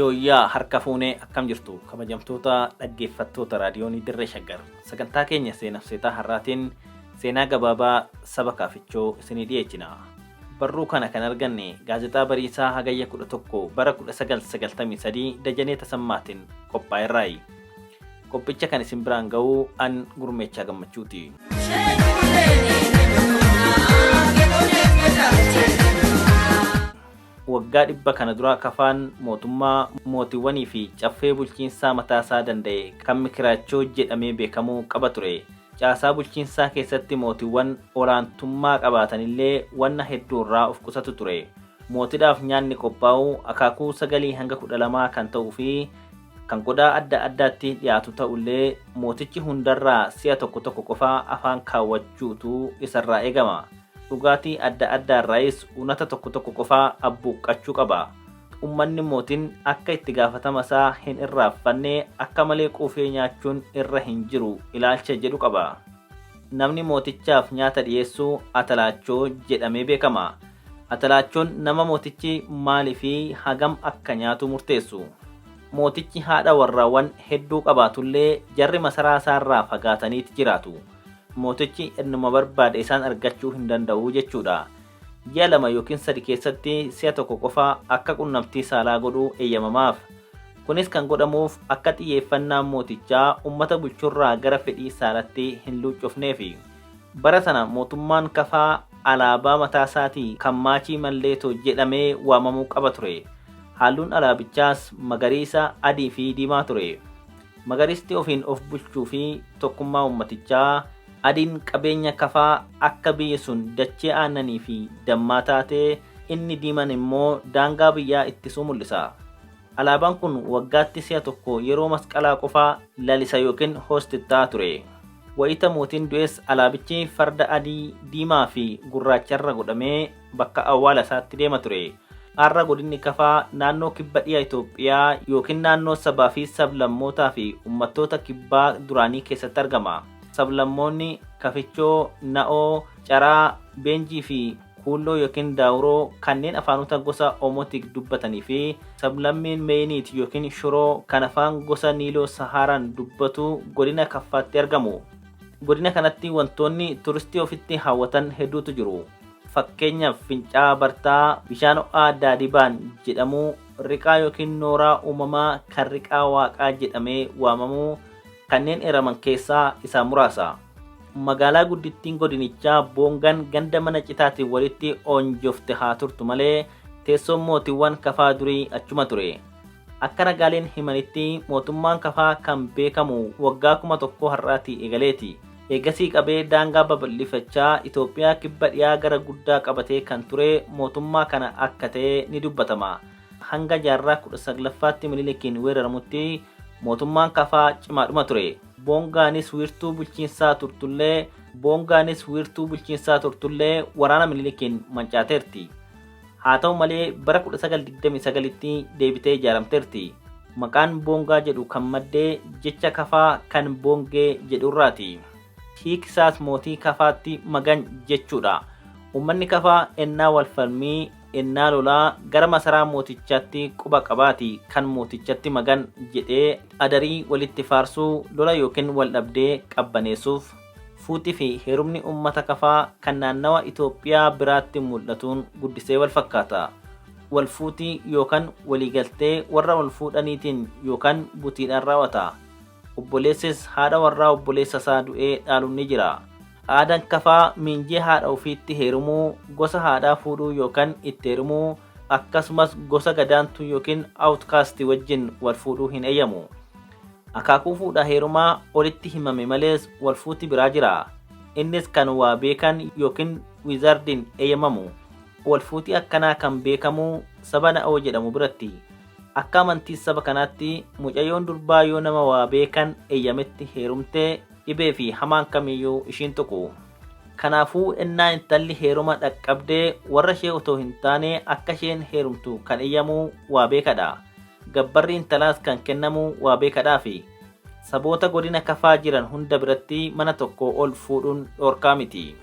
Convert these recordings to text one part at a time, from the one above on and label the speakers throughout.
Speaker 1: Yooyyaa harka fuunee akkam jirtu kabajamtoota dhaggeeffattoota raadiyoonii Dirree Shaggar sagantaa keenya seenaf seetaa har'aatiin seenaa gabaabaa saba kaafichoo isinii dhiyeechina. Barruu kana kan arganne gaazexaa Bariisaa Hagayya 11 bara 1993 Dajanee Tasammaatiin qophaa'erraayi. Qophicha kan isin biraan ga'u an Gurmeechaa Gammachuuti. Waggaa 100 kana dura Kafaan mootummaa, mootiwwanii fi caffee bulchiinsaa mataasaa danda'e kan Mikiraachoo jedhamee beekamu qaba ture. Caasaa bulchiinsaa keessatti mootiwwan olaantummaa qabaatanillee wanna hedduurraa of qusatu ture. Mootidhaaf nyaanni qophaa'u akaakuu sagalii hanga 12 kan ta'uu fi kan qodaa adda addaatti dhiyaatu ta'ullee mootichi hundarraa si'a tokko tokko qofa afaan kaawwachuutu isarraa eegama. Dhugaatii adda addaarraayis unata tokko tokko qofa abbuuqqachuu qaba. Ummanni mootin akka itti gaafatama isaa hin irraaffanne akka malee quufee nyaachuun irra hin jiru ilaalcha jedhu qaba. Namni mootichaaf nyaata dhiyeessu Atalaachoo jedhamee beekama. Atalaachoon nama mootichi maalii fi hagam akka nyaatu murteessu. Mootichi haadha warraawwan hedduu qabaatullee jarri masaraa isaarraa fagaataniiti jiraatu. Mootichi ennuma barbaade isaan argachuu hin danda'u jechuudha. Ji'a 2 ykn 3 keessatti si'a tokko qofa akka qunnamtii saalaa godhu eeyyamamaaf. Kunis kan godhamuuf akka xiyyeeffannaan mootichaa ummata bulchurraa gara fedhii saalatti hin luuccofneefi. Bara sana mootummaan Kafaa alaabaa mataasaatii kan Maachii Malleetoo jedhamee waamamuu qaba ture. Haalluun alaabichaas magariisa, adii fi diimaa ture. Magariisti ofiin of bulchuu fi tokkummaa uummatichaa, adiin qabeenya Kafaa akka biyyi sun dachee aannanii fi dammaa taate, inni diiman immoo daangaa biyyaa ittisuu mul'isa. Alaabaan kun waggaatti si'a tokko yeroo Masqalaa qofa lalisa ykn host ta'a ture. Wayita mootiin du'es alaabichi farda adii, diimaa fi gurraacharra godhamee bakka awwaala isaatti deema ture. Har'a godinni Kafaa naannoo kibba dhiha Itoophiyaa ykn naannoo sabaa fi sab-lammootaa fi ummattoota kibbaa duraanii keessatti argama. Sab-lammoonni Kafichoo, Na'oo, Caraa, Beenjii fi Kuulloo ykn Daawuroo kanneen afaanota gosa Omotik dubbatanii fi sab-lammiin Meeyiniit ykn Shuroo kan afaan gosa Niiloo Sahaaraan dubbatu godina Kaffaatti argamu. Godina kanatti wantoonni turistii ofitti hawwatan hedduutu jiru. Fakkeenyaaf Fincaa'aa Bartaa, bishaan ho'aa Daadibaan jedhamu, riqaa ykn nooraa uumamaa kan Riqaa Waaqaa jedhamee waamamu kanneen eeraman keessaa isaan muraasa. Magaalaa guddittiin godinichaa Boongan ganda mana citaatiin walitti oonjofte haa turtu malee teessoon mootiiwwan Kafaa durii achuma ture. Akka ragaaleen himanitti mootummaan Kafaa kan beekamu waggaa 1000 har'aatii eegaleeti. Eegasii qabee daangaa babal'ifachaa Itoophiyaa kibba dhiyaa gara guddaa qabatee kan ture mootummaa kana akka ta'e ni dubbatama. Hanga jaarraa 19ffaatti Minilikiin weeraramutti mootummaan Kafaa cimaadhuma ture. Boongaanis wiirtuu bulchiinsaa turtullee Boongaanis wiirtuu bulchiinsaa turtullee waraana Minilikiin mancaateerti. Haa ta'u malee bara 1929tti deebitee ijaaramteerti. Maqaan Boongaa jedhu kan madde jecha Kafaa kan Boongee jedhurraati. Hiiki isaas mootii Kafaatti magan jechuudha. Uummanni Kafaa ennaa walfalmii, ennaa lolaa gara masaraa mootichaatti quba qabaati kan mootichatti magan jedhee adarii walitti faarsuu lola ykn waldhabdee qabbaneessuuf. Fuuti fi heerumni ummata Kafaa kan naannawa Itoophiyaa biraatti mul'atuun guddisee walfakkaata. Walfuuti yookan waliigaltee warra walfuudhaniitiin yookan butiidhaan raaw'ata. Obboleessis haadha warraa obboleessa isaa du'ee dhaaluun ni jira. Aadaan Kafaa miinjee haadha ofiitti heerumuu, gosa haadhaa fuudhuu yookan itti heerumuu, akkasumas gosa gadaantuu ykn outcast wajjin walfuudhuu hin eeyyamu. Akaakuu fuudhaa-heerumaa olitti himame malees walfuuti biraa jira. Innis kan waa beekan ykn wizardiin eeyyamamu. Walfuuti akkanaa kan beekamu saba Na'oo jedhamu biratti. Akka amantii saba kanaatti mucayyoon durbaa yoo nama waa beekan eeyyametti heerumte dhibee fi hamaan kamiyyuu ishiin tuqu. Kanaafuu ennaa intalli heeruma dhaqqabde warra ishee otoo hin taane akka isheen heerumtu kan eeyyamu waa beekadha. Gabbarri intalaas kan kennamu waa beekadhaafi. Saboota godina Kafaa jiran hunda biratti mana tokkoo ol fuudhuun dhoorkaa miti.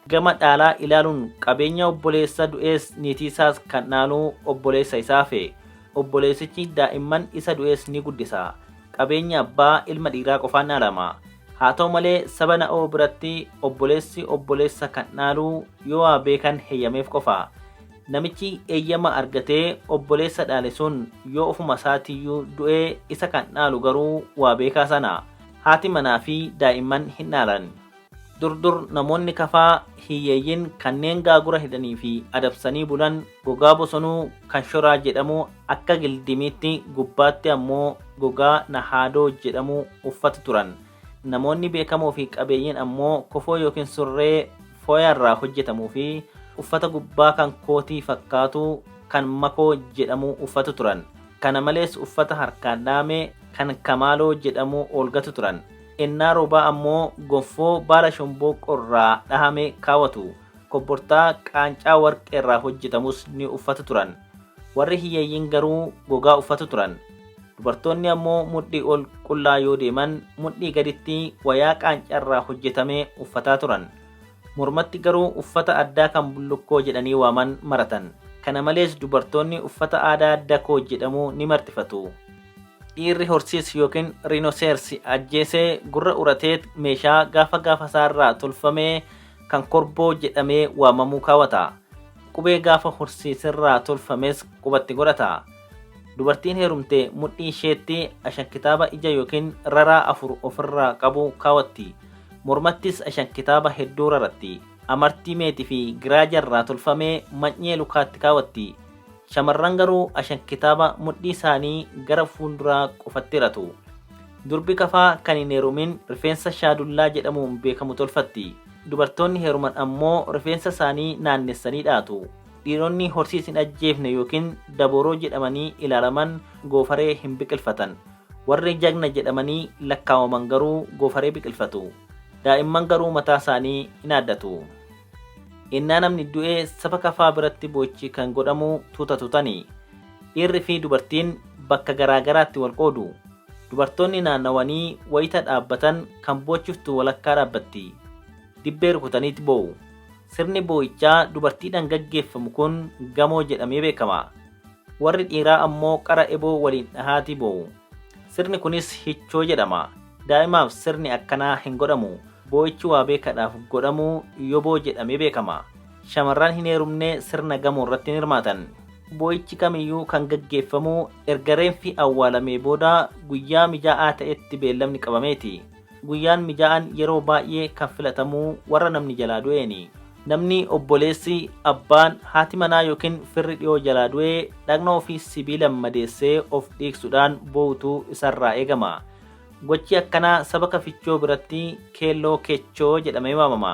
Speaker 1: Gama dhaalaa ilaaluun qabeenya obboleessa du'ees niitiisaas kan dhaalu obboleessa isa hafe. Obboleessichi daa'imman isa du'ees ni guddisa. Qabeenya abbaa ilma dhiiraa qofaan dhaalama. Haa ta'u malee saba Na'oo biratti obboleessi obboleessa kan dhaalu yoo waa beekan heeyyameef qofa. Namichi eeyyama argatee obboleessa dhaale sun yoo ofuma isaatiiyyuu du'ee isa kan dhaalu garuu waa beekaa sana. Haati manaa fi daa'imman hin dhaalan. Dur dur namoonni Kafaa hiyyeeyyiin kanneen gaagura hidhanii fi adamsanii bulan gogaa bosonuu kan shoraa jedhamu akka gildimiitti gubbaatti ammoo gogaa nahaadoo jedhamu uffatu turan. Namoonni beekamoo fi qabeeyyiin ammoo kofoo yookiin surree fooyarraa hojjetamuu fi uffata gubbaa kan kootii fakkaatu kan makoo jedhamu uffatu turan. Kana malees uffata harkaan dhaame kan kamaaloo jedhamu oolgatu turan. Ennaa roobaa ammoo gonfoo baala shomboqqoorraa dhahame kaawwatu. Kobbortaa qaancaa warqeerraa hojjetamus ni uffatu turan. Warri hiyyeeyyiin garuu gogaa uffatu turan. Dubartoonni ammoo mudhii ol qullaa yoo deeman mudhii gaditti wayaa qaancarraa hojjetame uffataa turan. Mormatti garuu uffata addaa kan bullukkoo jedhanii waaman maratan. Kana malees dubartoonni uffata aadaa dakoo jedhamu ni marxifatu. Dhiirri horsiis yookiin riinoseersi ajjeesee gurra uratee meeshaa gaafa gaafa isaarraa tolfamee kan korboo jedhamee waamamuu kaawwata. Qubee gaafa horsiisirraa tolfames qubatti godhata. Dubartiin heerumte mudhii isheetti ashankitaaba ija yookiin raraa 4 ofirraa qabu kaawwatti. Mormattis ashankitaaba hedduu raratti. Amartii meetii fi giraajarraa tolfamee manyee lukaatti kaawwatti. Shamarran garuu ashankitaaba mudhii isaanii gara fuulduraa qofatti hiratu. Durbi Kafaa kan hin heerumin rifeensa shaadullaa jedhamuun beekamu tolfatti. Dubartoonni heeruman ammoo rifeensa isaanii naannessanii dhaatu. Dhiironni horsiis hin ajjeefne yookiin daboroo jedhamanii ilaalaman goofaree hin biqilfatan. Warri jagna jedhamanii lakkaawaman garuu goofaree biqilfatu. Daa'imman garuu mataa isaanii hin haaddatu. Ennaa namni du'e saba Kafaa biratti boo'ichi kan godhamu tuuta tuutani. Dhiirri fi dubartiin bakka garaa garaatti wal qoodu. Dubartoonni naannawanii wayita dhaabbatan kan boochiftu walakkaa dhaabbatti. Dibbee rukutaniiti boo'u. Sirni boo'ichaa dubartiidhaan gaggeeffamu kun gamoo jedhamee beekama. Warri dhiiraa ammoo qara eboo waliin dhahaatii boo'u. Sirni kunis hichoo jedhama. Daa'imaaf sirni akkanaa hin godhamu. Boo'ichi waa beekadhaaf godhamu yoboo jedhamee beekama. Shamarran hin heerumne sirna gamoo irratti hin hirmaatan. Boo'ichi kamiyyuu kan gaggeeffamu erga reenfi awwaalamee booda guyyaa mijaa'aa ta'etti beellamni qabameeti. Guyyaan mijaa'aan yeroo baay'ee kan filatamu warra namni jalaa du'eeni. Namni obboleessi, abbaan, haati manaa yookiin firri dhiyoo jalaa du'e dhaqna ofii sibiilan madeessee of dhiigsuudhaan boo'utu isarraa eegama. Gochi akkanaa saba Kafichoo biratti keelloo keechoo jedhamee waamama.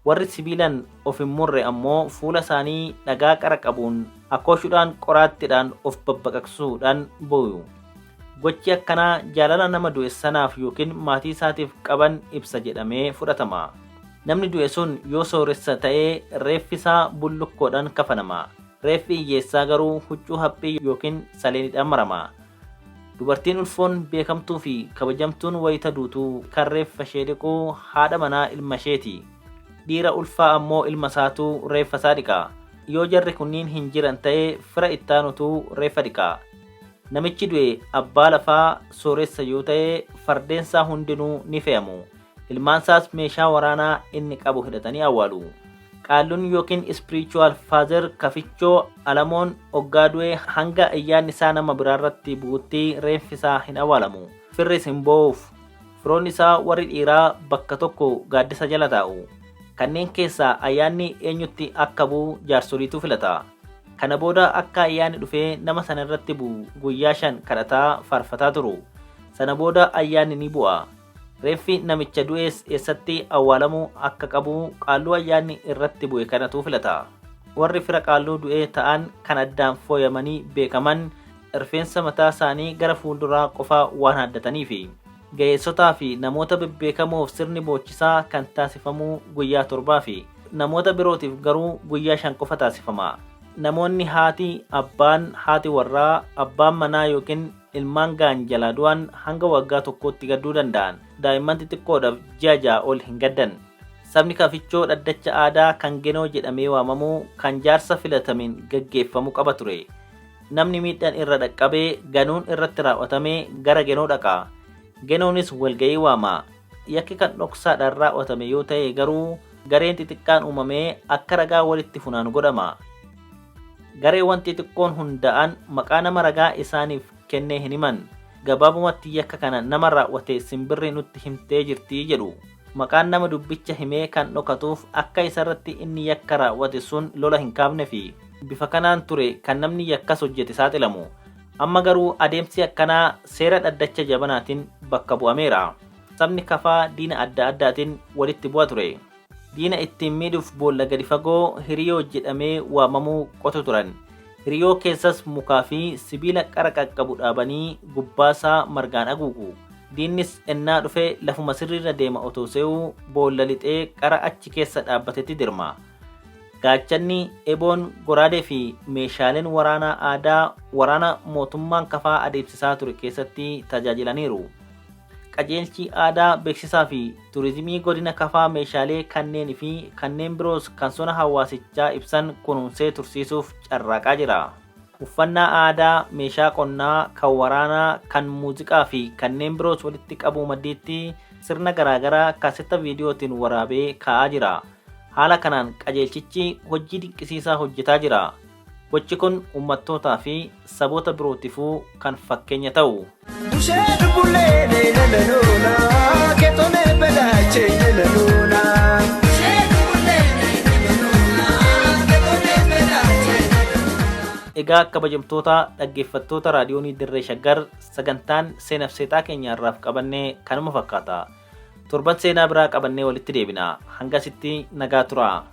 Speaker 1: Warri sibiilan of hin murre ammoo fuula isaanii dhagaa qara qabuun akooshuudhaan qoraattidhaan of babbaqaqsuudhaan boo'u. Gochi akkanaa jaalala nama du'e sanaaf yookiin maatii isaatiif qaban ibsa jedhamee fudhatama. Namni du'e sun yoo sooressa ta'e reeffi isaa bullukkoodhaan kafanama. Reeffi hiyyeessaa garuu huccuu haphii yookiin saleeniidhaan marama. Dubartiin ulfoon beekamtuu fi kabajamtuun wayita duutu kan reeffa ishee dhiqu haadha manaa ilma isheeti. Dhiira ulfaa ammoo ilma isaatu reeffa isaa dhiqa. Yoo jarri kunniin hin jiran ta'e fira ittaanutu reeffa dhiqa. Namichi du'e abbaa lafaa sooressa yoo ta'e fardeensaa hundinuu ni fe'amu. Ilmaansaas meeshaa waraanaa inni qabu hidhatanii awwaalu. Qaalluun yookiin spiritual father Kafichoo Alamoon oggaa du'e hanga ayyaanni isaa nama biraarratti bu'utti reenfi isaa hin awwaalamu. Firris hin boo'uuf. Firoonni isaa warri dhiiraa bakka tokko gaaddisa jala taa'u. Kanneen keessaa ayyaanni eenyutti akka bu'u jaarsoliitu filata. Kana booda akka ayyaanni dhufee nama sana irratti bu'u guyyaa 5 kadhataa faarfataa turu. Sana booda ayyaanni ni bu'a. Reeffi namicha du'ees eessatti awwaalamuu akka qabu qaalluu ayyaanni irratti bu'e kanatu filata. Warri fira qaalluu du'ee ta'an kan addaan fooyamanii beekaman rifeensa mataa isaanii gara fuulduraa qofa waan haaddataniifi. Ga'eessotaa fi namoota bebbeekamoof sirni boochisaa kan taasifamu guyyaa 7fi. Namoota birootiif garuu guyyaa 5 qofa taasifama. Namoonni haati, abbaan, haati warraa, abbaan manaa yookiin ilmaan ga'an jalaa du'an hanga waggaa tokkootti gadduu danda'an. Daa'imman xixiqqoodhaaf ji'a 6 ol hin gaddan. Sabni Kafichoo dhaddacha aadaa kan Genoo jedhamee waamamu kan jaarsa filatameen gaggeeffamu qaba ture. Namni miidhaan irra dhaqqabee ganuun irratti raawwatame gara genoo dhaqa. Genoonis walga'ii waama. Yakki kan dhoksaadhaan raawwatame yoo ta'e garuu gareen xixiqqaan uumamee akka ragaa walitti funaanu godhama. Gareewwan xixiqqoon hundaa'an maqaa nama ragaa isaaniif kennee hin himan. Gabaabumatti yakka kana nama raawwate simbirri nutti himtee jirti jedhu. Maqaan nama dubbicha himee kan dhokatuuf akka isarratti inni yakka raawwate sun lola hin kaafnefi. Bifa kanaan ture kan namni yakkas hojjete saaxilamu. Amma garuu adeemsi akkanaa seera dhaddacha jabanaatiin bakka bu'ameera. Sabni Kafaa diina adda addaatiin walitti bu'a ture. Diina ittiin miidhuuf boolla gadi fagoo hiriyoo jedhamee waamamuu qotu turan. Hiriyoo keessas mukaa fi sibiila qara qaqqabu dhaabanii gubbaasaa margaan haguugu. Diinnis ennaa dhufe lafuma sirriirra deema otoo se'uu boolla lixee qara achi keessa dhaabbatetti dirma. Gaachanni, eboon, goraadee fi meeshaaleen waraanaa aadaa waraana mootummaan Kafaa adeemsisaa ture keessatti tajaajilaniiru. Qajeelchi aadaa, beeksisaa fi turizimii godina Kafaa meeshaalee kanneen fi kanneen biroos kan sona hawaasichaa ibsan kunuunsee tursiisuuf carraaqaa jira. Uffannaa aadaa, meeshaa qonnaa, kan waraanaa, kan muuziqaa fi kanneen biroos walitti qabuu maddiitti sirna garaagaraa kaasetta viidiyootiin waraabee kaa'aa jira. Haala kanaan qajeelchichi hojii dinqisiisaa hojjetaa jira. Gochi kun uummattootaa fi saboota birootifuu kan fakkeenya ta'u.
Speaker 2: Bushee dubbulee leelaloona keetolee belaachee leelaloona.
Speaker 1: Egaa kabajamtoota dhaggeeffattoota raadiyoonii Dirree Shaggar, sagantaan seenaaf seexaa keenya irraaf qabannee kanuma fakkaata. Torban seenaa biraa qabannee walitti deebina. Hangasitti nagaa turaa.